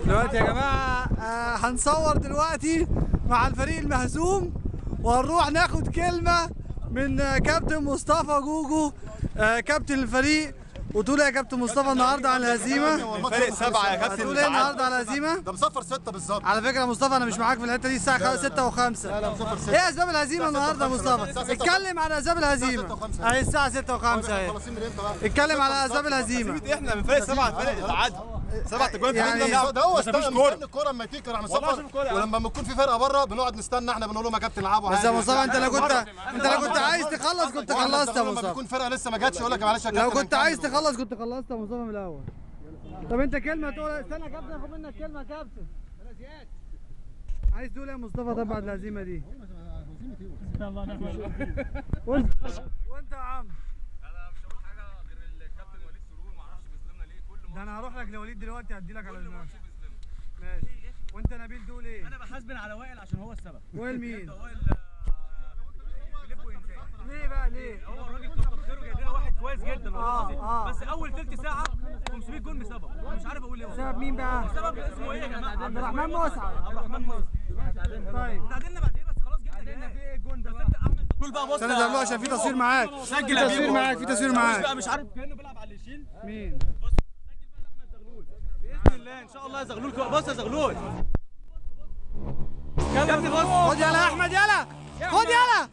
دلوقتي يا جماعة هنصور دلوقتي مع الفريق المهزوم، وهنروح ناخد كلمة من كابتن مصطفى جوجو كابتن الفريق. وتقول يا كابتن مصطفى النهارده على الهزيمة؟ الفريق 7 يا كابتن. تقول ايه النهارده على الهزيمة؟ ده مصفر 6 بالظبط. على فكرة يا مصطفى انا مش معاك في الحتة دي، الساعة 6:05. لا لا مصفر 6. ايه اسباب الهزيمة النهارده يا مصطفى؟ اتكلم على اسباب الهزيمة. اهي الساعة 6:05 اهي. اتكلم على اسباب الهزيمة. احنا من فريق 7 فريق العدل 7 اجوان في يعني ده هو استنى الكورة اما تيجي راح مصفر، ولما بنكون في فرقه بره بنقعد نستنى، احنا بنقول لهم يا كابتن العبوا. بس يا مصطفى انت لو كنت عايز تخلص كنت خلصت يا مصطفى. لما بيكون فرقه لسه ما جاتش يقول لك معلش يا كابتن، لو كنت عايز تخلص كنت خلصت يا مصطفى من الاول. طب انت كلمة تقول؟ استنى يا كابتن اخد منك كلمة يا كابتن. عايز تقول ايه يا مصطفى طب بعد الهزيمة دي؟ وانت يا عم؟ انا مش هقول حاجة غير الكابتن وليد سرور، ما اعرفش بيظلمنا ليه كل ده انا هروح لك لوليد دلوقتي هدي لك على الماتش. ماشي. وانت نبيل تقول ايه؟ انا بحاسبن على وائل عشان هو السبب. وائل مين؟ وائل فيليبو انزاجي. ليه بقى ليه؟ هو الراجل كتر خيره جايب لنا واحد كويس جدا والله، بس اول ثلث ساعة 500 جون بسببه، انا مش عارف اقول ايه. سبب مين بقى؟ السبب اسمه ايه يا جماعة؟ عبد الرحمن مسعد. عبد الرحمن مسعد. طيب تعادلنا بعد ايه بس خلاص جبنا جول. في ايه الجون ده بقى؟ بس انت احمد بقى بص استنى ده عشان في تصوير معاك. سجل في تصوير معاك، في تصوير معاك. بقى مش عارف كانه بيلعب على اللي يشيل مين؟ بص سجل بقى لاحمد زغلول باذن الله ان شاء الله. يا زغلول بص يا زغلول كابتن بص. خد يلا يا احمد، يلا خد يلا.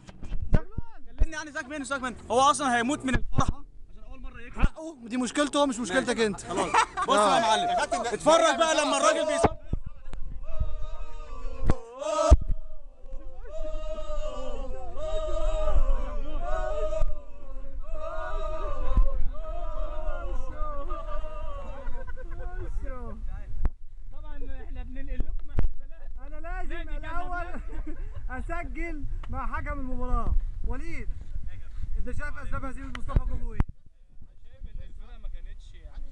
كلمني يعني ساك منه ساك منه، هو اصلا هيموت من الفرحة عشان اول مرة يكسب. حقه، دي مشكلته هو مش مشكلتك انت. خلاص بص يا معلم اتفرج بقى لما الراجل بيصفر. طبعا احنا بننقل لكم احتفالات. انا لازم الاول اسجل مع حكم المباراة. وليد انت شايف اسباب هزيمة مصطفى جوجو ايه؟ شايف ان الفرقة ما كانتش يعني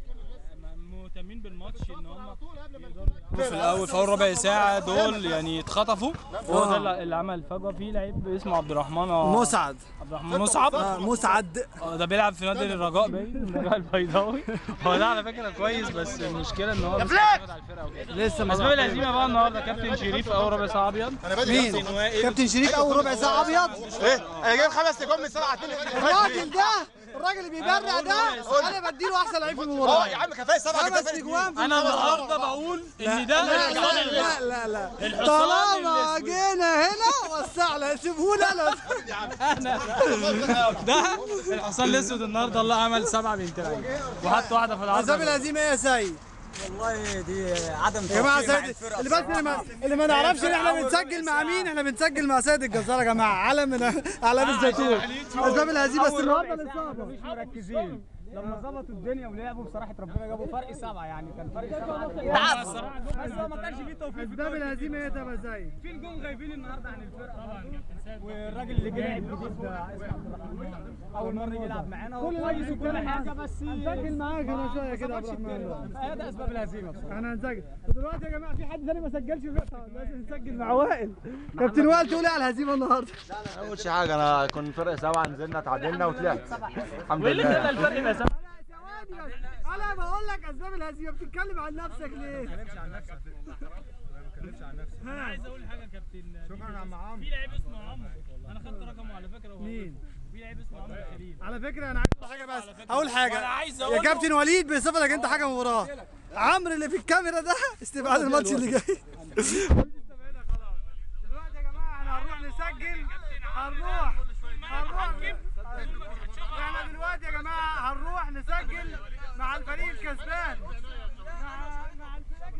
مهتمين بالماتش، ان هم في الاول في اول ربع ساعة دول يعني اتخطفوا، هو ده اللي عمل فجوة. في لعيب اسمه عبد الرحمن مسعد. عبد الرحمن مسعد مسعد ده بيلعب في نادي الرجاء باين، الرجاء البيضاوي. هو ده على فكرة كويس، بس المشكلة ان هو مش معتمد على الفرقة وكده. لسه اسباب الهزيمة بقى النهارده كابتن شريف اول ربع ساعة ابيض. مين؟ كابتن شريف اول ربع ساعة ابيض؟ ايه؟ انا جايب 5 اجوان من 7 2. الراجل ده، الراجل اللي بيبرع ده، انا بديله احسن لعيب في المباراة. يا عم كفاية 7 5 اجوان. انا النهارده بقول ان ده لا لا لا لا، طالما جينا هنا وسعنا سيبهولي انا. ده الحصان الاسود النهارده الله عمل 7 بنت لعيب وحط واحدة في العرض. اسباب الهزيمة ايه يا سيد؟ والله دي عدم يا جماعة سيد اللي بس اللي ما نعرفش ان احنا بنسجل مع مين، احنا بنسجل مع سيد الجزار يا جماعة، علم من اعلام الزيتون. اسباب الهزيمة بس النهارده الاصابة مش مركزين. لما ظبطوا الدنيا ولعبوا بصراحة ربنا جابوا فرق 7، يعني كان فرق 7 تعادل، بس هو ما كانش فيه توفيق. اسباب الهزيمة ايه طب يا سيد؟ في نجوم غايبين النهارده عن الفرقة طبعا، والراجل اللي جه لعب جديد اسمه عبد الرحمن اول مرة يجي يلعب معانا، هو كويس وكل حاجة، بس هنسجل معاك انا شوية كده يا عبد الرحمن. ده اسباب الهزيمة بصراحة. احنا هنسجل ودلوقتي يا جماعة في حد ثاني ما سجلش، لازم نسجل مع وائل. كابتن وائل تقول ايه على الهزيمة النهارده؟ لا ما اقولش حاجة، انا كنت فرق 7 نزلنا تعادلنا وطلعت الحمد لله. الفرق يبقى 7. انا بقول لك اسباب الهزيمة، بتتكلم عن نفسك ليه؟ ما بتكلمش عن نفسي، ما بتكلمش عن نفسي. انا عايز اقول حاجة يا كابتن. شكرا يا عم عمرو. في لعيب اسمه عمرو، انا خدت رقمه على فكرة. مين؟ في لعيب اسمه عمرو خليل. على فكرة انا عايز اقول حاجة، بس اقول حاجة يا كابتن وليد بصفتك انت حاجة مباراة. عمرو اللي في الكاميرا ده استبعاد الماتش اللي جاي. دلوقتي يا جماعة احنا هنروح نسجل، هنروح احنا دلوقتي يا جماعة هنروح نسجل مع الفريق الكسبان، مع البلاك.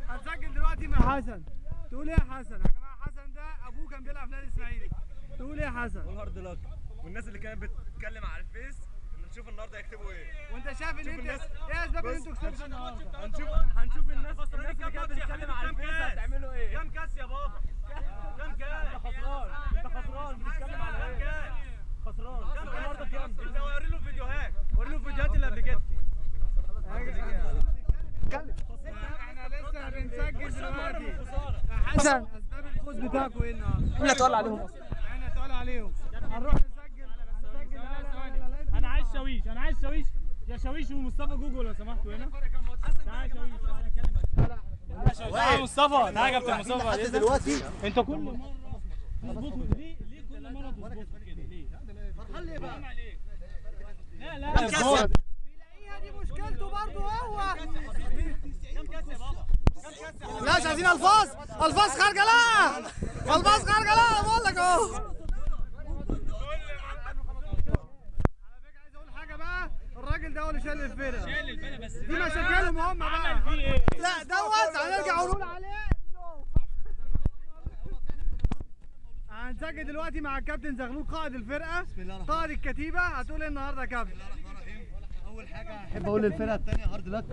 هنسجل دلوقتي مع حسن. تقول ايه يا حسن؟ يا جماعة حسن ده ابوه كان بيلعب في نادي الاسماعيلي. تقول ايه يا حسن؟ وال hard luck والناس اللي كانت بتتكلم على الفيس نشوف النهارده هيكتبوا ايه. وانت شايف ان انت ايه اسباب ان انتوا كسبتوا النهارده؟ هنشوف الناس اللي كانت بتتكلم على الفيس هتعملوا ايه. كام كاس يا بابا؟ كام كاس؟ انت خسران، انت خسران، بتتكلم على ايه؟ كام كاس؟ خسران النهارده كام؟ انت وري له فيديوهات، وري له الفيديوهات اللي قبل كده. احنا لسه بنسجل دلوقتي. حسن اسباب الفوز بتاعكم ايه النهارده؟ احنا تقال عليهم اصلا. احنا تقال عليهم. هنروح نسجل. انا عايز شاويش، انا عايز شاويش يا شاويش ومصطفى جوجو لو سمحتوا هنا. تعالى مصطفى، تعالى يا كابتن مصطفى لحد دلوقتي انت كل مرة تظبطه ليه؟ ليه كل مرة تظبطه كده ليه؟ فرحان ليه بقى؟ لا لا بيلاقيها دي مشكلته برضه هو. كام كاس يا بابا؟ لا مش عايزين الفاظ، الفاظ خارجه، لا الفاظ خارجه، لا بقول لك اهو. على فكرة عايز اقول حاجة بقى، الراجل ده هو اللي شال الفرقة، شال الفرقة بس دي مشاكلهم هم بقى. عمل فيه ايه؟ لا دوت هنرجع ونقول عليه. هنسجل دلوقتي مع الكابتن زغلول قائد الفرقة، قائد الكتيبة. هتقول ايه النهارده يا كابتن؟ اول حاجة احب اقول للفرقة الثانية hard luck.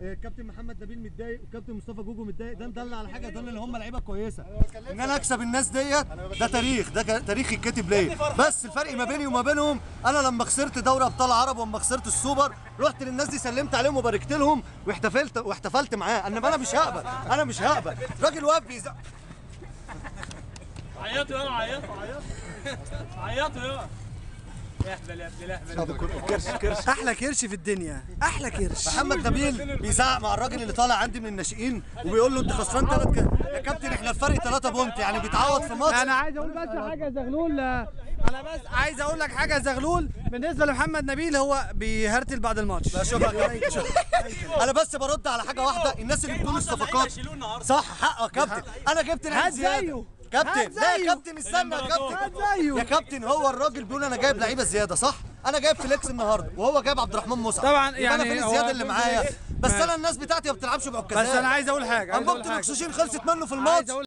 الكابتن محمد نبيل متضايق والكابتن مصطفى جوجو متضايق، ده دل على حاجة، دل ان هم لعيبة كويسة. ان انا اكسب الناس ديت ده تاريخ، ده تاريخ يتكتب ليا. بس الفرق ما بيني وما بينهم، انا لما خسرت دوري ابطال عرب ولما خسرت السوبر رحت للناس دي سلمت عليهم وباركت لهم واحتفلت معاه. انما انا مش هقبل، انا مش هقبل راجل واقف بيزق. عيطوا يلا، عيطوا عيطوا عيطوا يلا. اهبل يا ابن الاهبل. كرش كرش، احلى كرش في الدنيا، احلى كرش. محمد نبيل بيزعق مع الراجل اللي طالع عندي من الناشئين وبيقول له انت خسران 3 يا كابتن، احنا الفرق 3 point، يعني بيتعوض في ماتش. انا عايز اقول بس حاجة يا زغلول، انا بس عايز اقول لك حاجة يا زغلول. بالنسبة لمحمد نبيل هو بيهرتل بعد الماتش. لا شكرا يا كابتن، انا بس برد على حاجة واحدة، الناس اللي بتقول الصفقات صح، حقك يا كابتن. انا جبت لعيب زيادة كابتن. لا يا كابتن استنى يا كابتن، يا كابتن هو الراجل بيقول انا جايب لعيبة زيادة صح؟ انا جايب فليكس النهارده وهو جايب عبد الرحمن مسعد طبعا، يعني انا فين الزيادة اللي معايا؟ بس انا الناس بتاعتي ما بتلعبش بعكازات. بس انا عايز اقول حاجة، انبوبة الاكسجين خلصت منه في الماتش.